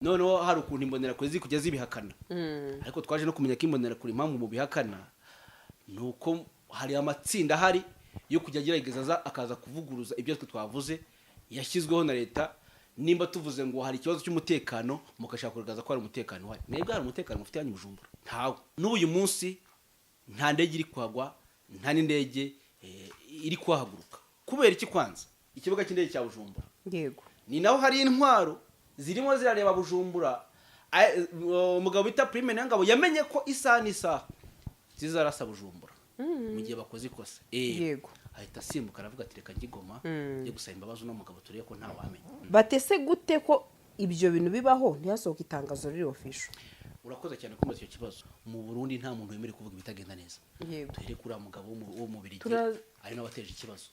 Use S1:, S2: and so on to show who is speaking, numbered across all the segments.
S1: Noneho hari ukuntu Imbonerakure ziri kujya zibihakana, ariko twaje no kumenya ko Imbonerakure, impamvu mu bihakana ni uko hari amatsinda ahari yo kujya agerageza aza akaza kuvuguruza ibyo twe twavuze, yashyizweho na leta. Nimba tuvuze ngo hari ikibazo cy'umutekano, mugashaka kugaragaza ko hari umutekano uhari. Mwebwe hari umutekano mufite hano i Bujumbura? Ntawe. N'uyu munsi nta ndege iri kuhagwa, nta n'indege iri kuhahaguruka. Kubera iki? Kwanza ikibuga cy'indege cya Bujumbura ni naho hari intwaro zirimo zirareba Bujumbura. Umugabo bita Prime Niyongabo yamenye ko isaha n'isaha zizarasa Bujumbura mu gihe bakoze ikosa. Ahita asimbuka, aravuga ati: "Reka njye i Goma, njye gusaba imbabazi uno mugabo, turebe ko ntawamenya."
S2: Batese gute ko ibyo bintu bibaho ntihasohoke itangazo riri official?
S1: Urakoze cyane kumbaza icyo kibazo. Mu Burundi nta muntu wemerewe kuvuga ibitagenda neza. Duhere kuri uriya mugabo wo mu Bubiligi, ari nawe wateje ikibazo.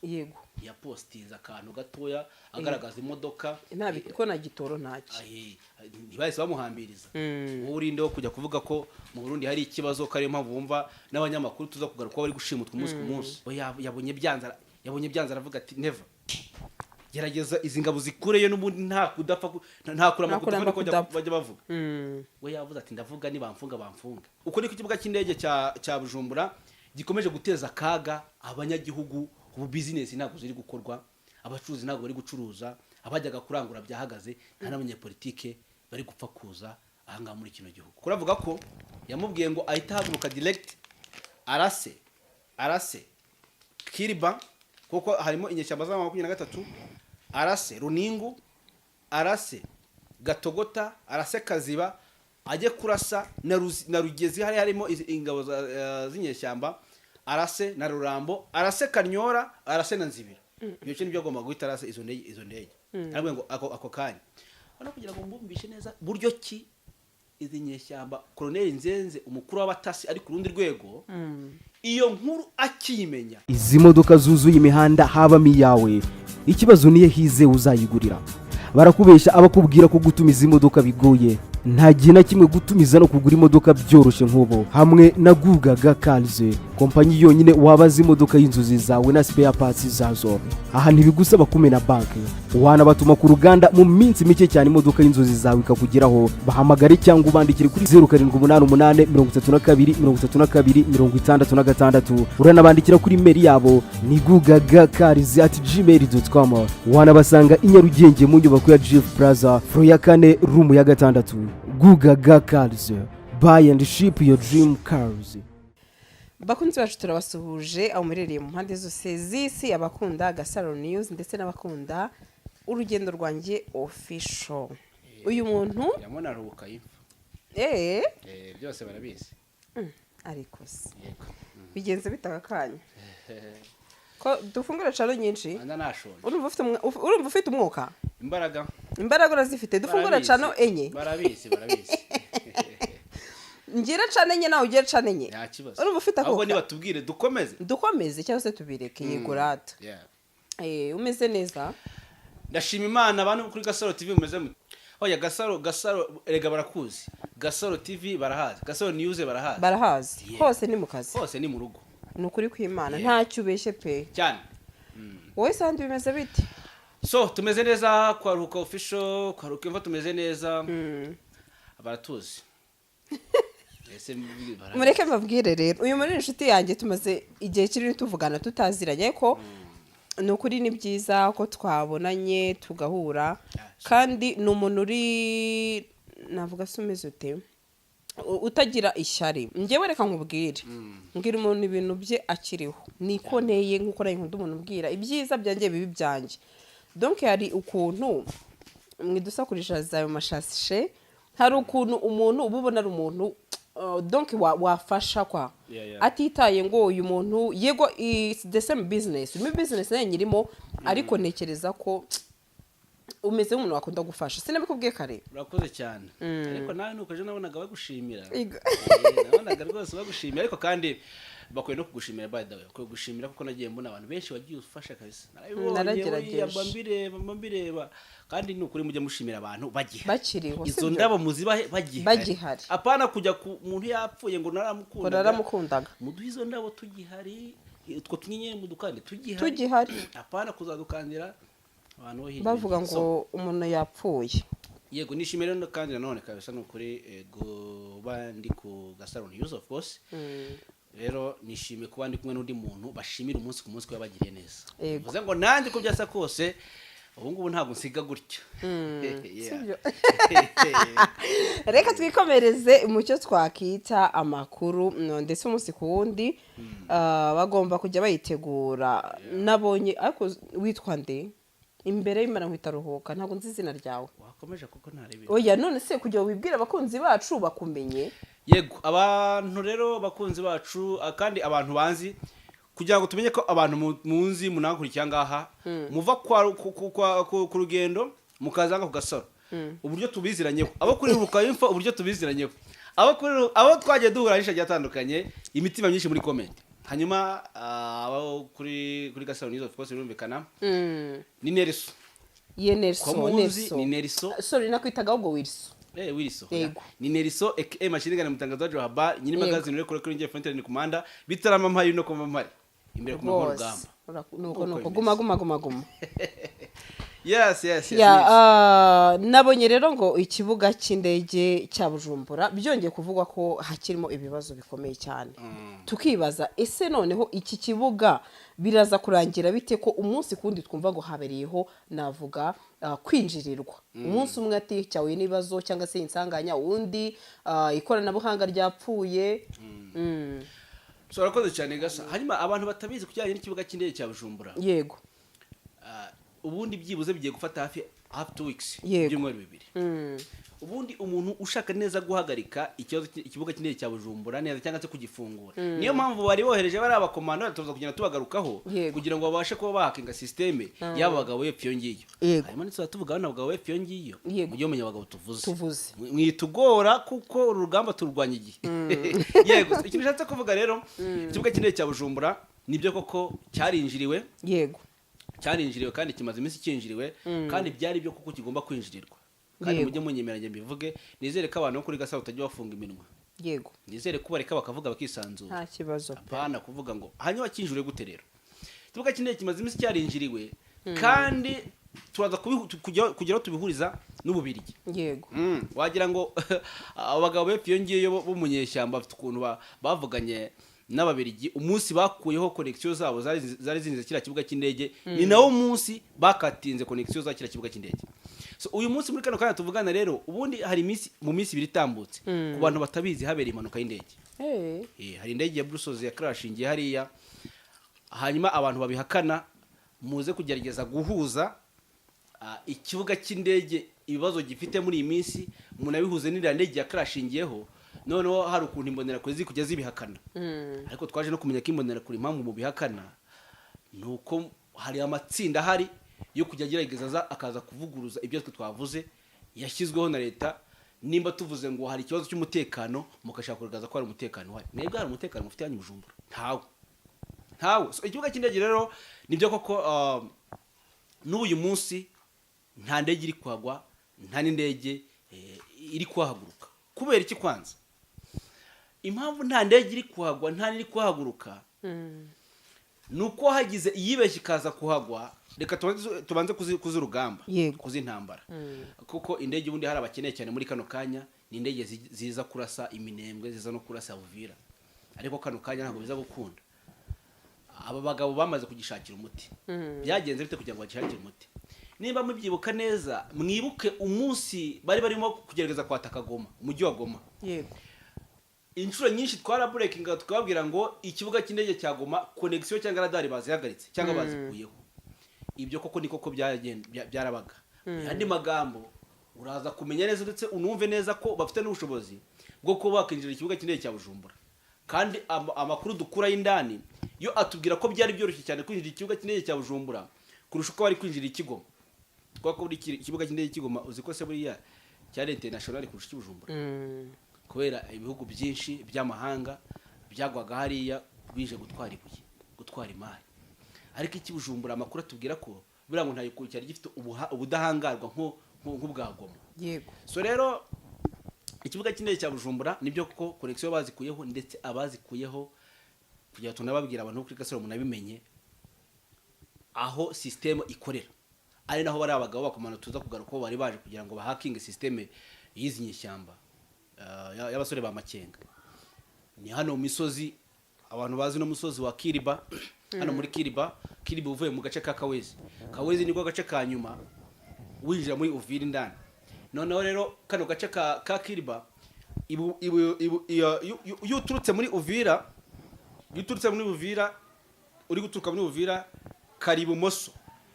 S1: Yapostinze akantu gatoya agaragaza imodoka.
S2: Nta ko na gitoro ntacyo.
S1: Ahe, ntibahise bamuhambiriza? Wowe urinde wo kujya kuvuga ko mu Burundi hari ikibazo, ko ariyo mpamvu wumva n'abanyamakuru tuza kugaruka ko bari gushimutwa umunsi ku munsi. We yabonye byanze, aravuga ati: "Never, gerageza izi ngabo zikureyo." N'ubundi nta kudapfa nta kurama
S2: Nta
S1: kudapfa,
S2: kuramba
S1: niko
S2: kudapfa.
S1: bajya bavuga. We yavuze ati: "Ndavuga, nibamfunga bamfunga." Uko niko ikibuga cy'indege cya Bujumbura gikomeje guteza akaga abanyagihugu. Ubu bizinesi ntabwo ziri gukorwa, abacuruzi ntabwo bari gucuruza, abajyaga kurangura byahagaze, nta n'abanyepolitike bari gupfa kuza ahangaha muri kino gihugu. Kuravuga ko yamubwiye ngo ahite ahaguruka direct, arase Kiriba kuko harimo inyeshyamba za 23, arase Runingu, arase Gatogota, arase Kaziba, ajye kurasa na Rugezi hari harimo ingabo z'inyeshyamba, arase na Rurambo, arase Kanyora, arase na Nzibira. Ibyo cyo nibyo agomba guhita arase izo ndege. Arabwira ngo ako kanya. Urabona, kugira ngo mbumvishe neza buryo ki izi nyeshyamba, Koloneli Nzenze, umukuru w'abatasi, ari ku rundi rwego, iyo nkuru akiyimenya.
S3: Izi modoka zuzuye imihanda habamo iyawe? Ikibazo niyo hize uzayigurira. Barakubeshya abakubwira ko gutumiza imodoka bigoye. Nta gihe na kimwe gutumiza no kugura imodoka byoroshye nk'ubu hamwe na Gugaga Cars, kompanyi yonyine wabaza imodoka y'inzozi zawe na spare parts zazo. Aha ntibigusaba kumena banki, wanabatuma ku ruganda, mu minsi mike cyane imodoka y'inzozi zawe ikakugeraho. Bahamagare cyangwa ubandikire kuri 0788 32 32 66. Uranabandikira kuri email yabo ni gugagacars@gmail.com. Wanabasanga i Nyarugenge mu nyubako ya Jifu Plaza, floor ya kane, room ya gatandatu. Gugaga Cars, buy and ship your dream cars.
S2: Bakunzi bacu, turabasuhuje aho muherereye mu mpande zose z'isi, abakunda Gasaro News ndetse n'abakunda Urugendo Rwanjye Official. Uyu muntu
S1: Yamona aruhuka yimfa. Byose barabizi.
S2: Ariko se
S1: Yego.
S2: bigenze bite aka kanya ko dufungura channel nyinshi?
S1: Anda nashonje.
S2: Urumva ufite umwuka?
S1: Imbaraga.
S2: Imbaraga urazifite? Dufungura
S1: Barabizi.
S2: channel enye.
S1: Barabizi, barabizi.
S2: Ngira channel enye, nawe ugire channel enye.
S1: Nta kibazo.
S2: Urumva ufite
S1: Ahubwo
S2: akuka?
S1: nibatubwire dukomeze.
S2: Dukomeze cyangwa se tubireke? Yego rata. Umeze neza?
S1: Ndashima Imana. Abantu kuri Gasaro TV mumeze mute? Oya, Gasaro, Gasaro erega barakuzi. Gasaro TV barahazi, Gasaro News barahazi.
S2: Barahazi. Hose ni mu kazi.
S1: Hose ni mu rugo.
S2: Ni ukuri kw'Imana, ntacyo ubeshye pe.
S1: Cyane.
S2: Wowe sandi, bimeze bite?
S1: So tumeze neza kwa Ruhuka Official, kwa Ruhuka Imva, tumeze neza, baratuzi. Ese barabizi.
S2: Mureke mbabwire rero, uyu muri inshuti yanjye, tumaze igihe kinini tuvugana tutaziranye, ariko ni ukuri ni byiza ko twabonanye tugahura. Kandi ni umuntu uri, navuga se umeze ute, utagira ishyari. Njyewe reka nkubwire, mbwira umuntu ibintu bye akiriho, niko nteye, nk'uko nawe nkunda umuntu ubwira ibyiza byanjye, bibi byanjye. Donc hari ukuntu mwidusakurisha ayo mashashe, hari ukuntu umuntu uba ubona ari umuntu donc wafasha kwa atitaye ngo uyu muntu, yego, it's the same business, muri business nayo nyirimo, ariko ntekereza ko umeze nk'umuntu wakunda gufasha. Sinabikubwiye kare?
S1: Urakoze cyane, ariko nawe nuko ejo nabonaga bagushimira.
S2: Igo.
S1: Nabonaga rwose bagushimira, ariko kandi bakwiye no kugushimira. By the way, bakwiye kugushimira kuko nagiye mbona abantu benshi wagiye ufasha kabisa. Narabibonye.
S2: Naragerageje.
S1: Buriya mba mbireba, mba mbireba. Kandi ni ukuri mujye mushimira abantu bagihari.
S2: Bakiriho,
S1: Izo
S2: sibyo?
S1: ndabo muzibahe bagihari.
S2: Bagihari.
S1: Apana kujya ku muntu yapfuye ngo
S2: Ngo
S1: naramukundaga.
S2: naramukundaga.
S1: Muduhe izo ndabo tugihari, utwo tunyenyeri mudukande tugihari.
S2: Tugihari.
S1: Apana kuzadukandira abantu bo hirya.
S2: Bavuga ngo
S1: So,
S2: umuntu yapfuye.
S1: Yego, nishimiye rero kandi nanone kabisa, ni ukuri kuba ndi ku Gasaro News, of course. Rero nishimiye kuba ndi kumwe n'undi muntu bashimira umunsi ku munsi ko yabagiriye neza. Bivuze ngo nanjye uko byasa kose, ubu ngubu ntabwo nsiga gutya. Yeah.
S2: Sibyo? Reka twikomereze mu cyo twakita amakuru, ndetse umunsi ku wundi bagomba kujya bayitegura. Nabonye, ariko witwa nde? Imbere y'Imana nkwita Ruhuka, ntabwo nzi izina ryawe.
S1: Wakomeje kuko ntarebe.
S2: Oya, none se kugira ngo wibwire abakunzi bacu bakumenye.
S1: Yego, abantu rero, bakunzi bacu, kandi abantu banzi, kugira ngo tumenye ko abantu munzi munakurikiye ngaha, muva kwa ku rugendo mukaza ku Gasaro, uburyo tubiziranyeho, abo kuri Ruhuka Info, uburyo tubiziranyeho, abo kuri abo twagiye duhura henshi hagiye hatandukanye, imitima myinshi muri comment. Hanyuma abo kuri Gasaro News, of course, birumvikana, ni Nelson.
S2: Ye, Nelson.
S1: Ko muzi.
S2: Nelson.
S1: Ni Nelson.
S2: Sorry, nakwitaga ahubwo Wilson.
S1: Wilson.
S2: Yego.
S1: Ni Nelson aka Machine mutangazaji wa habari, nyiri
S2: Yego.
S1: magazine kuri ngiye Fontaine Commander bitarama mpari no kuma mpari imbere ku
S2: Rwose.
S1: rugamba.
S2: Nuko
S1: Uko
S2: nuko
S1: bimeze.
S2: Guma guma guma guma.
S1: Yes.
S2: Ya.
S1: Yes.
S2: Nabonye rero ngo ikibuga cy'indege cya Bujumbura byongeye kuvugwa ko hakirimo ibibazo bikomeye cyane. Tukibaza, ese noneho iki kibuga biraza kurangira bite, ko umunsi kundi twumva ngo habereyeho, navuga, kwinjirirwa? Umunsi umwe ati cyahuye n'ibibazo cyangwa se insanganya, uwundi ikoranabuhanga ryapfuye.
S1: So urakoze cyane, Gasa. Hanyuma abantu batabizi ku kijyanye n'ikibuga cy'indege cya Bujumbura, ubundi byibuze bigiye gufata hafi hafi 2 weeks, ibyumweru 2. Ubundi umuntu ushaka neza guhagarika ikibazo ikibuga cy'indege cya Bujumbura neza cyangwa se kugifungura, niyo mpamvu bari bohereje bari abakomando, tuza kugenda tubagarukaho, kugira ngo babashe kuba bahakinga système y'aba bagabo b'epfo iyo ngiyo. Hanyuma nituzaba tuvuga bano bagabo b'epfo iyo ngiyo, mujye mumenya abagabo tuvuze.
S2: Tuvuze.
S1: Mwitugora kuko uru rugamba turwanya igihe. Yego, ikintu ushatse kuvuga rero, ikibuga cy'indege cya Bujumbura nibyo koko cyarinjiriwe. Cyarinjiriwe kandi kimaze iminsi cyinjiriwe, kandi byari byo kuko kigomba kwinjirirwa. Kandi mujye munyemeranya mbivuge, nizere ko abantu bo kuri Gasabo batajya bafunga iminwa. Nizere ko bareka bakavuga bakisanzura.
S2: Nta kibazo pe.
S1: Apana kuvuga ngo hanyuma cyinjiriwe gute. Rero ikibuga cy'indege kimaze iminsi cyarinjiriwe, kandi turaza kugeraho tubihuriza n'Ububirigi. Wagira ngo abagabo b'epfo iyo ngiyo bo mu nyeshyamba bafite ukuntu bavuganye n'Ababirigi. Umunsi bakuyeho connexion zabo zari zinze kiriya kibuga cy'indege, ni nawo munsi bakatinze connexion za kiriya kibuga cy'indege. So uyu munsi muri kano kanya tuvugana rero, ubundi hari iminsi, mu minsi 2 itambutse, ku bantu batabizi, habereye impanuka y'indege. Hari indege ya Brussels ya crashingiye hariya. Hanyuma abantu babihakana, muze kugerageza guhuza ikibuga cy'indege, ibibazo gifite muri iyi minsi, munabihuze n'iriya ndege ya crashingiyeho. Noneho hari ukuntu imbonerakure ziri kujya zibihakana, ariko twaje no kumenya ko imbonerakure, impamvu mubihakana, ni uko hari amatsinda ahari yo kujya agerageza aza akaza kuvuguruza ibyo twe twavuze yashyizweho na leta. Nimba tuvuze ngo hari ikibazo cy'umutekano, mugashaka kugaragaza ko hari umutekano uhari. Mwebwe hari umutekano mufite yanyu Bujumbura? Ntawe, ntawe. So, ikibuga cy'indege rero nibyo koko, n'uyu munsi nta ndege iri kuhagwa, nta n'indege iri kuhahaguruka. Kubera iki? Kwanza impamvu nta ndege iri kuhagwa, nta n'iri kuhahaguruka, ni uko hagize iyibeshya ikaza kuhagwa. Reka tubanze kuz'urugamba, kuz'intambara, kuko indege ubundi hari abakeneye cyane muri kano kanya ni indege ziza kurasa Iminembwe, ziza no kurasa Uvira, ariko kano kanya ntabwo biza gukunda. Aba bagabo bamaze kugishakira umuti. Byagenze bite kugira ngo bagishakire umuti? Niba mubyibuka neza, mwibuke umunsi bari barimo kugerageza kwataka Goma, umujyi wa Goma. Inshuro nyinshi twaraburekinga tukababwira ngo ikibuga cy'indege cya Goma connexion cyangwa radari bazihagaritse cyangwa bazikuyeho. Ibyo koko ni koko byarabaga. Mu yandi magambo, uraza kumenya neza ndetse unumve neza ko bafite n'ubushobozi bwo kuba bakinjira ikibuga cy'indege cya Bujumbura. Kandi amakuru dukura y'indani yo atubwira ko byari byoroshye cyane kwinjira ikibuga cy'indege cya Bujumbura kurusha uko bari kwinjira ikigoma, kubera ko buri ikibuga cy'indege cy'Igoma, uzi ko se buriya cyari international kurusha icy'Ubujumbura, kubera ibihugu byinshi by'amahanga byagwaga hariya bije gutwara ibuye, gutwara imari. Ariko icy'Ibujumbura, amakuru atubwira ko buriya ngo ntayo cyari gifite ubudahangarwa nk'ubwa Goma. So rero ikibuga cy'indege cya Bujumbura nibyo koko connexion bazikuyeho, ndetse abazikuyeho, kugira ngo tunababwire abantu kuri Gasaro munabimenye aho système ikorera. Ari naho bari abagabo bakomando tuza kugaruka ko bari baje kugira ngo bahakinge système y'izi nyeshyamba y'abasore ba Makenga. Ni hano mu misozi, abantu bazi no musozi wa Kiriba, hano muri Kiriba. Kiriba uvuye mu gace ka Kawezi. Kawezi niko gace ka nyuma winjira muri Uvira indani. Noneho rero kano gace ka Kiriba, ibu, ibu, ibu, iyo iyo- iyo uturutse muri Uvira, iyo uturutse muri Uvira, uri guturuka muri Uvira, kari ibumoso,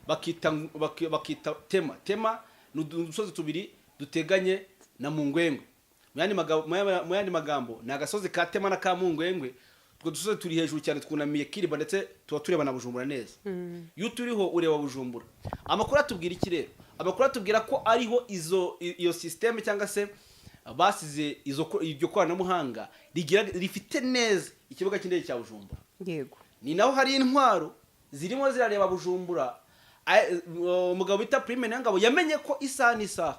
S1: bakita Tema. Tema ni udusozi tubiri duteganye na Mungwengwe. Mu yandi magambo ni agasozi ka Tema na ka Mungwengwe. Utwo dusozi turi hejuru cyane, twunamiye Kiriba, ndetse tuba tureba na Bujumbura neza. Iyo turiho ureba Bujumbura. Amakuru atubwira iki rero? Amakuru atubwira ko ariho iyo système cyangwa se basize iryo koranabuhanga rigira rifite neza ikibuga cy'indege cya Bujumbura. Ni naho hari intwaro zirimo zirareba Bujumbura. Umugabo bita Prime Niyongabo yamenye ko isaha n'isaha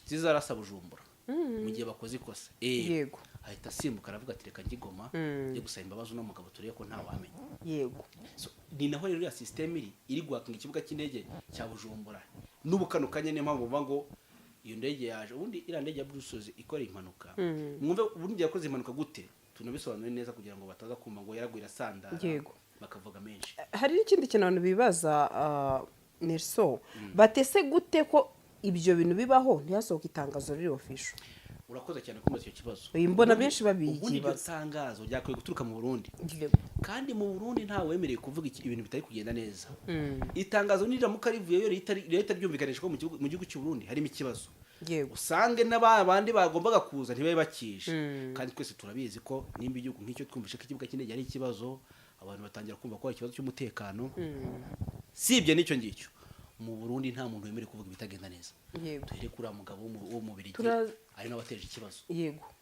S1: zizarasa Bujumbura mu gihe bakoze ikosa. Ahita asimbuka, aravuga ati: "Reka njye Goma, njye gusaba imbabazi uno mugabo, turebe ko ntawamenya." So, ni naho rero ya système iri guhakinga ikibuga cy'indege cya Bujumbura n'ubu kano kanya. Niyo mpamvu bavuga ngo iyo ndege yaje. Ubundi iriya ndege ya Brussels ikora impanuka, mwumve ubundi yakoze impanuka gute, tunabisobanure neza kugira ngo bataza kumva ngo yaraguye irasandara, bakavuga menshi.
S2: Hari n'ikindi kintu abantu bibaza, Nelson, batese gute ko ibyo bintu bibaho ntihasohoke itangazo riri official?
S1: Urakoze cyane kumbaza icyo kibazo.
S2: Iyi mbona benshi
S1: Ubundi iryo
S2: babiyibaza.
S1: tangazo ryakwiye guturuka mu Burundi, kandi mu Burundi ntawe wemerewe kuvuga ibintu bitari kugenda neza. Itangazo niramuka rivuyeyo rihita ryumvikanisha ko mu gihugu cy'u Burundi harimo ikibazo, usange n'aba bandi bagombaga kuza ntibabe bakije. Kandi twese turabizi ko nimba igihugu nk'icyo twumvishe ko ikibuga cy'indege ari ikibazo, abantu batangira kumva ko hari ikibazo cy'umutekano. Sibye n'icyo ngicyo, mu Burundi nta muntu wemerewe kuvuga ibitagenda neza. Duhere kuri uriya mugabo wo mu Bubiligi, ari nawe wateje ikibazo.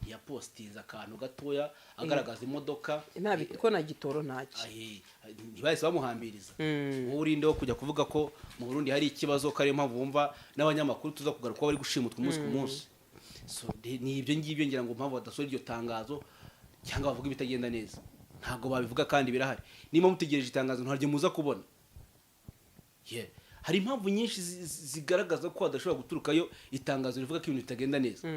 S1: Ntiyapostinze akantu gatoya agaragaza imodoka?
S2: Nta ko na gitoro ntacyo.
S1: Ahe, ntibahise bamuhambiriza? Wowe urinde wo kujya kuvuga ko mu Burundi hari ikibazo, ko ariyo mpamvu wumva n'abanyamakuru tuza kugaruka ko bari gushimutwa umunsi ku munsi. So, ni ibyo ngibyo ngira ngo mpamvu badasohora iryo tangazo cyangwa bavuga ibitagenda neza. Ntabwo babivuga kandi birahari. Niba mutegereje itangazo, ntaryo muza kubona. Yeah. Hari impamvu nyinshi zigaragaza ko hadashobora guturukayo itangazo rivuga ko ibintu bitagenda neza.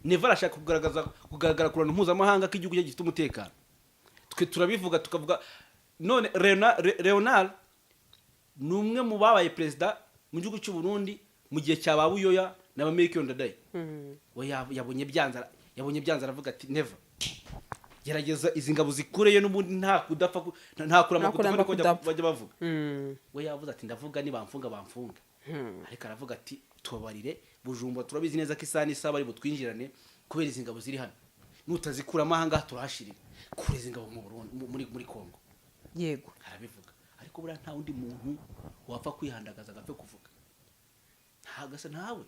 S1: Neva arashaka kugaragaza, kugaragara ku ruhando mpuzamahanga ko igihugu cye gifite umutekano. Twe turabivuga, tukavuga none Leonard ni umwe mu babaye perezida mu gihugu cy'u Burundi mu gihe cya ba Buyoya na ba Melchior Ndadaye. We yabonye byanze, aravuga ati: "Neva, gerageza izi ngabo zikureyo, n'ubundi nta kudapfa nta kurama
S2: Nta
S1: kudapfa,"
S2: kurama
S1: niko
S2: kudapfa.
S1: bajya bavuga. We yavuze ati: "Ndavuga, nibamfunga bamfunga." Ariko aravuga ati: "Tubabarire, Bujumbura turabizi neza ko isaha n'isaha bari butwinjirane kubera izi ngabo ziri hano. Nutazikuramo aha ngaha turahashirira. Kura izi ngabo mu Burundi, muri Kongo." Arabivuga, ariko buriya nta wundi muntu wapfa kwihandagaza agapfe kuvuga, ntagasa ntawe,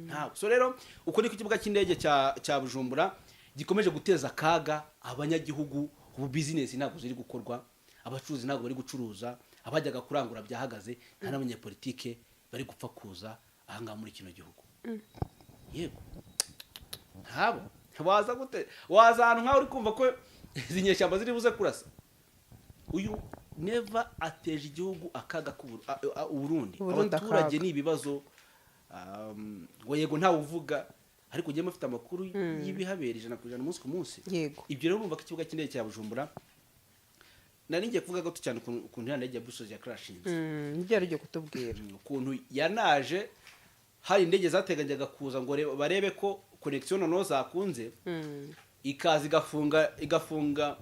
S1: ntawe. So rero uko niko ikibuga cy'indege cya Bujumbura gikomeje guteza akaga abanyagihugu. Ubu bizinesi ntabwo ziri gukorwa, abacuruzi ntabwo bari gucuruza, abajyaga kurangura byahagaze, nta n'abanyepolitike bari gupfa kuza ahangaha muri kino gihugu. Yego, ntabo. Waza gute? Waza ahantu nkaho uri kumva ko izi nyeshyamba ziri buze kurasa? Uyu Neva ateje igihugu akaga Uburundi,
S2: Uburundi
S1: abaturage
S2: akaga.
S1: ni ibibazo. Ngo yego ntawe uvuga, ariko ujye mufite amakuru y'ibihabera 100% umunsi ku munsi. Ibyo rero urumva ko ikibuga cy'indege cya Bujumbura, nari ngiye kuvuga gato cyane ukuntu iriya ndege ya Brussels yakrashinze.
S2: Nibyo yari ugiye kutubwira.
S1: Ukuntu yanaje hari indege zateganyaga kuza ngo barebe ko connexion noneho zakunze, ikaza igafunga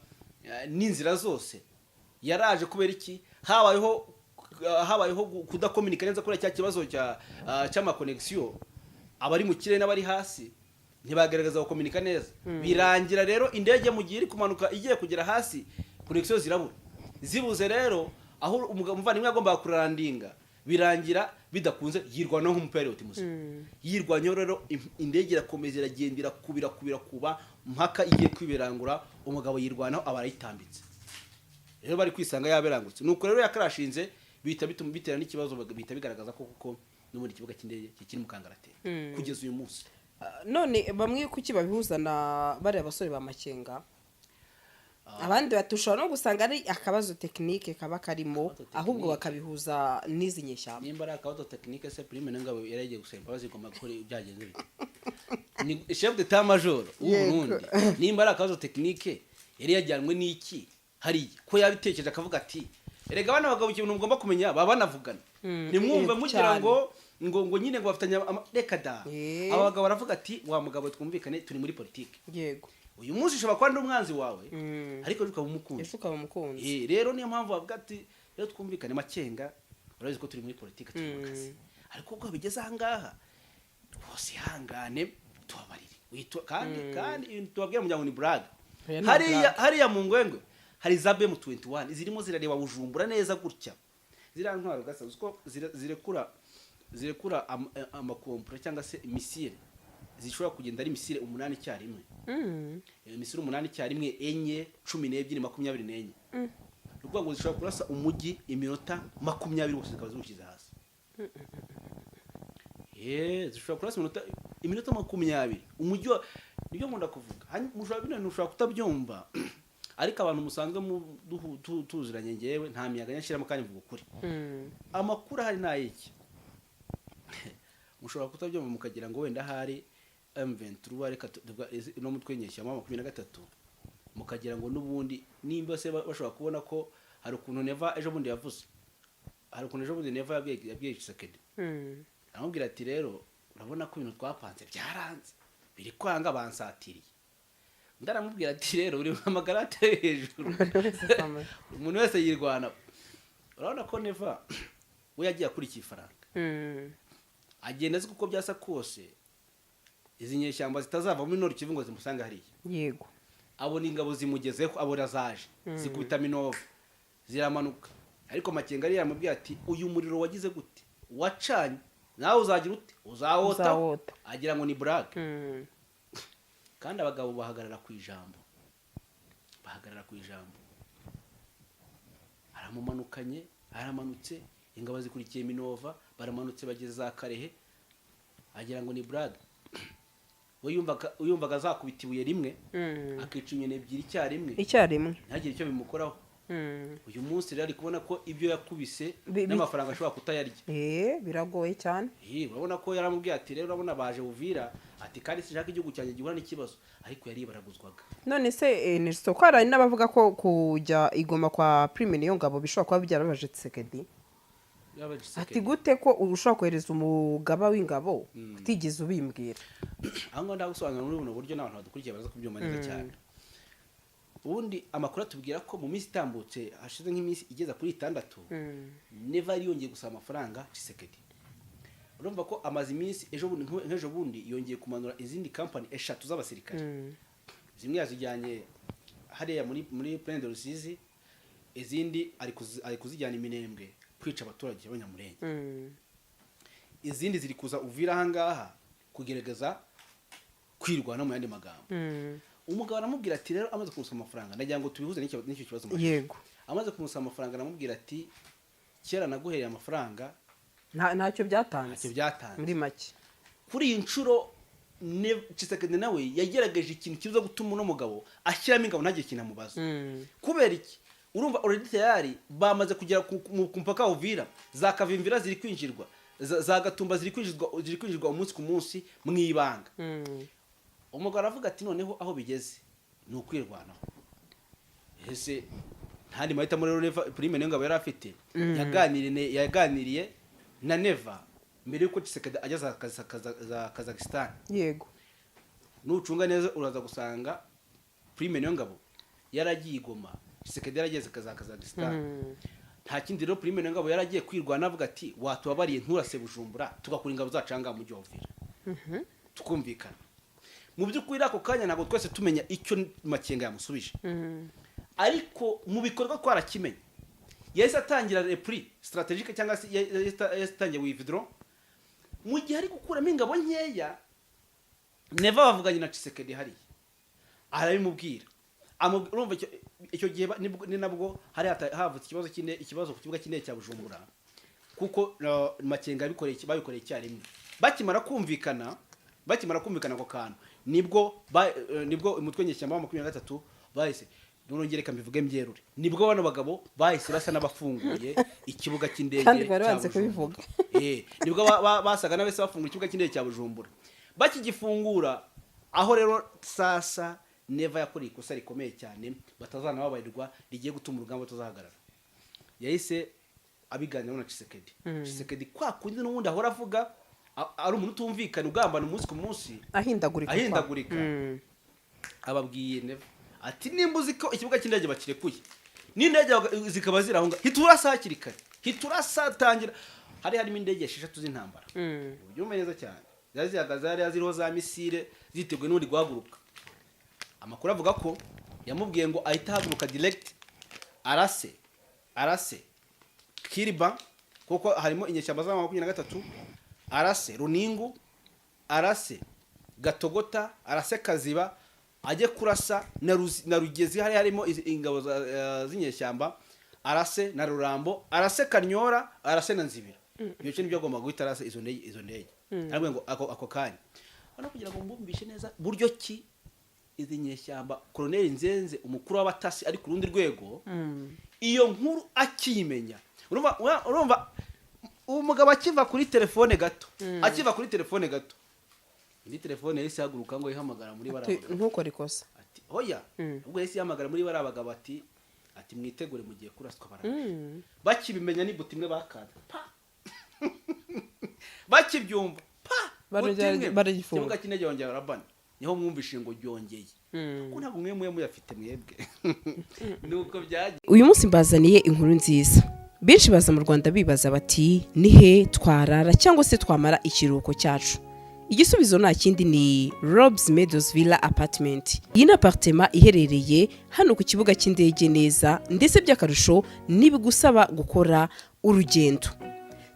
S1: n'inzira zose. Yaraje kubera iki? Habayeho kudakominika neza kuri cya kibazo cy'ama connexion. Abari mu kirere n'abari hasi ntibagaragaza gukominika neza. Birangira rero indege mu gihe iri kumanuka igiye kugera hasi, connexion zirabura. Zibuze rero, aho umuvandimwe yagombaga kurandinga, birangira bidakunze, yirwanaho nk'umupilot muzima. Yirwanyeho rero, indege irakomeza iragenda, irakubira kubira kuba mpaka igiye kwibirangura. Umugabo yirwanaho, aba arayitambitse. Rero bari kwisanga yaberangutse. Nuko rero yakarashinze, bihita bituma bitera n'ikibazo, bihita bigaragaza ko kuko n'ubundi ikibuga cy'indege kikiri mu kangaratete kugeza uyu munsi.
S2: Ah, none bamwe kuki babihuza na bariya basore ba Makenga? Abandi bati ushobora no gusanga ari akabazo technique kaba karimo,
S1: Akabazo
S2: ahubwo
S1: technique.
S2: bakabihuza n'izi nyeshyamba.
S1: Nimba ari akabazo technique se, Prime Niyongabo yari yagiye gusaba imbabazi, igomba gukora byagenze bite? Ni chef d'état major w'u Burundi. Nimba ari akabazo technique, yari yajyanwe n'iki hariya, ko yabitekereje akavuga ati: "Erega bana bagabo, ikintu mugomba kumenya, baba banavugana." Nimwumve mugira ngo nyine ngo bafitanye reka da. Aba bagabo baravuga ati: "Wa mugabo, twumvikane, turi muri politike. Uyu munsi ushobora kuba ndi umwanzi wawe, ariko ejo ukaba umukunzi."
S2: Ejo ukaba umukunzi.
S1: Rero niyo mpamvu bavuga ati: "Rero twumvikane, Makenga, urabizi ko turi muri politike, turi mu kazi, ariko ubwo bigeze aha ngaha rwose, ihangane, tubabarire." Kandi ibintu tubabwira mugira ngo ni blague.
S2: Oya, ni
S1: Hariya
S2: blague.
S1: hariya mu ngwengwe hari za BM21 zirimo zirareba Bujumbura neza gutya. Ziriya ntwaro gasa uzi ko zirekura amakompura cyangwa se missile zishobora kugenda ari missile 8 icyarimwe. Missile 8 icyarimwe, 4, 12, 24. Ni ukuvuga ngo zishobora kurasa umujyi iminota 20 wose zikaba ziwushyize hasi. Zishobora kurasa iminota 20 umujyi wa. Nibyo nkunda kuvuga. Mushobora bino bintu ushobora kutabyumva, ariko abantu musanzwe tuziranye, ngewe nta miyaga nyashyiramo kandi mvuga ukuri. Amakuru ahari ni ay'iki? Mushobora kutabyumva mukagira ngo wenda ahari M23, reka no mutwe nyeshyamba 23, mukagira ngo n'ubundi nimba se bashobora kubona ko hari ukuntu Neva ejo bundi yavuze, hari ukuntu ejo bundi Neva yabwiye Tshisekedi, aramubwira ati: "Rero urabona ko ibintu twapanze byaranze, biri kwanga, bansatiriye." Undi aramubwira ati: "Rero uri amagara ateye hejuru, umuntu wese yirwana." Urabona ko Neva we yagiye akurikiye ifaranga, agenda azi kuko byasa kose izi nyeshyamba zitazava muri Nord Kivu ngo zimusange hariya. Abona ingabo zimugezeho, abona zaje zikubita Minova, ziramanuka, ariko Makenga yari yaramubwiye ati: "Uyu muriro wagize gute, wacanye, nawe uzagira ute? Uzawota."
S2: Uzawota.
S1: Agira ngo ni blague. Kandi abagabo bahagarara ku ijambo, bahagarara ku ijambo. Aramumanukanye, aramanutse, ingabo zikurikiye Minova, baramanutse bageze za Karehe, agira ngo ni blague. We yumvaga azakubita ibuye rimwe akica inyoni ebyiri icyarimwe,
S2: icyarimwe,
S1: ntagire icyo bimukoraho. Uyu munsi rero ari kubona ko ibyo yakubise n'amafaranga ashobora kutayarya.
S2: Biragoye cyane.
S1: Urabona ko yaramubwiye ati: "Rero urabona baje Uvira," ati, "kandi sinshaka igihugu cyanjye gihura n'ikibazo." Ariko yaribaraguzwaga.
S2: None se, Nelson, ko hari n'abavuga ko kujya i Goma kwa Prime Niyongabo bishobora kuba byarabaje Tshisekedi?
S1: Yaba
S2: Ati:
S1: Tshisekedi.
S2: "Gute ko ushobora kohereza umugaba w'ingabo utigeze ubimbwira?"
S1: Aho ngaho ndagusobanura muri buno buryo, n'abantu badukurikiye baza kubyumva neza cyane. Ubundi amakuru atubwira ko mu minsi itambutse, hashize nk'iminsi igeza kuri 6, Neva yari yongeye gusaba amafaranga Tshisekedi. Urumva ko amaze iminsi, ejo bundi, nk'ejo bundi yongeye kumanura izindi kampani eshatu z'abasirikare. Zimwe yazijyanye hariya muri Plaine de Rusizi, izindi ari kuzijyana i Minembwe kwica abaturage b'Abanyamurenge, izindi ziri kuza Uvira ahangaha kugerageza kwirwana. Mu yandi magambo, umugabo aramubwira ati rero, amaze kumusaba amafaranga, ndagira ngo tubihuze n'icyo kibazo mubajije. Amaze kumusaba amafaranga, aramubwira ati: "Kera naguhereye amafaranga,
S2: Ntacyo byatanze."
S1: Ntacyo byatanze.
S2: Muri make.
S1: Kuri iyi nshuro Tshisekedi nawe yagerageje ikintu kiza gutuma uno mugabo ashyiramo ingabo ntagire ikintu amubaza. Kubera iki? Urumva already tayari bamaze kugera ku mupaka wa Uvira, za Kavimvira ziri kwinjirwa, za Gatumba ziri kwinjirwa umunsi ku munsi mu ibanga. Umugabo aravuga ati: "Noneho aho bigeze ni ukwirwanaho." Ese ntandi mahitamo rero Neva, Prime Niyongabo yari afite? Yaganiriye na Neva mbere yuko Tshisekedi ajya za Kazakhstan. Nucunga neza uraza gusanga Prime Niyongabo yaragiye i Goma, Tshisekedi yarageze za Kazakhstan. Nta kindi rero, Prime Niyongabo yaragiye kwirwana, avuga ati: "Watubabariye nturase Bujumbura, tugakura ingabo zacu ahangaha mu mujyi wa Uvira, tukumvikana." Mu by'ukuri ako kanya ntabwo twese tumenya icyo Makenga yamusubije, ariko mu bikorwa twarakimenye. Yahise atangira repli stratégique, cyangwa se yahise atangira withdraw mu gihe ari gukuramo ingabo nkeya. Neva bavuganye na Tshisekedi hariya, arabimubwira. Urumva icyo gihe ni nabwo hari havutse ikibazo ikibazo ku kibuga cy'indege cya Bujumbura, kuko Makenga babikoreye icyarimwe. Bakimara kumvikana ako kantu, nibwo nibwo umutwe nyeshyamba wa 23 bahise None reka mbivuge mbyerure, nibwo bano bagabo bahise basa n'abafunguye ikibuga cy'indege
S2: Kandi bari
S1: cya
S2: banze
S1: Bujumbura.
S2: kubivuga.
S1: Nibwo basaga n'abese bafungura ikibuga cy'indege cya Bujumbura. Bakigifungura aho rero, sasa Neva yakoreye ikosa rikomeye cyane batazanababarirwa, rigiye gutuma urugamba tuzahagarara. Yahise abiganiraho na Tshisekedi. Tshisekedi, kwa kundi n'ubundi ahora avuga, ari umuntu utumvikana, ugambana umunsi ku munsi,
S2: ahindagurika.
S1: Ahindagurika. Ababwiye Neva ati: "Nimba uzi ko ikibuga cy'indege bakirekuye, n'indege zikaba ziri aho ngaho, hita urasa hakiri kare, hita urasa, tangira." Hari harimo indege 6 z'intambara, ubyumve neza cyane, zari zihagaze hariya ziriho za missile, ziteguye n'ubundi guhaguruka. Amakuru avuga ko yamubwiye ngo ahite ahaguruka direct, arase Kiriba, kuko harimo inyeshyamba za 23, arase Runingu, arase Gatogota, arase Kaziba, ajye kurasa na Rugezi, hari harimo ingabo z'inyeshyamba, arase na Rurambo, arase Kanyora, arase na Nzibira. Ibyo cyo nibyo agomba guhita arasa izo ndege. Arabwira ngo ako kanya. Hano kugira ngo mbumvishe neza buryo ki izi nyeshyamba, Colonel Nzenze, umukuru w'abatasi, ari ku rundi rwego, iyo nkuru akiyimenya, urumva uwo mugabo akiva kuri telefone gato, akiva kuri telefone gato, indi telefone yahise ihaguruka ngo ihamagara muri bariya bagabo.
S2: Ntukore ikosa.
S1: Ati: "Hoya." Ubwo yahise ihamagara muri bariya bagabo ati: "Mwitegure, mugiye kuraswa, baraje." Bakibimenya ni buto imwe bakanda, pa! Bakibyumva, pa!
S2: Barongera
S1: Buto imwe.
S2: baragifunga.
S1: Ikibuga cy'indege bongera barabana. Niho mwumvishe ngo ryongeye, kuko ntabwo mwe muye muyafite mwebwe, nuko byagiye.
S2: Uyu munsi mbazaniye inkuru nziza. Benshi baza mu Rwanda bibaza bati: "Ni he twarara cyangwa se twamara ikiruhuko cyacu?" Igisubizo nta kindi, ni Robs Meadows Villa Apartment. Iyi ni apartment iherereye hano ku kibuga cy'indege neza, ndetse by'akarusho ntibigusaba gukora urugendo.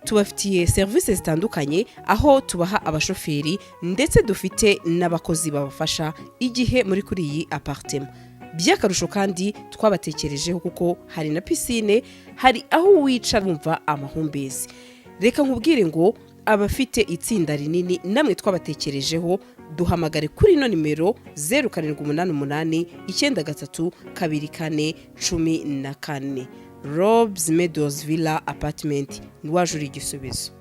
S2: Tubafitiye serivisi zitandukanye, aho tubaha abashoferi, ndetse dufite n'abakozi babafasha igihe muri kuri iyi apartment. By'akarusho kandi twabatekerejeho, kuko hari na piscine, hari aho wicara wumva amahumbezi. Reka nkubwire ngo abafite itsinda rinini namwe twabatekerejeho. Duhamagare kuri ino nimero: 0788932414. Robs Meadows Villa Apartment, waje uri igisubizo.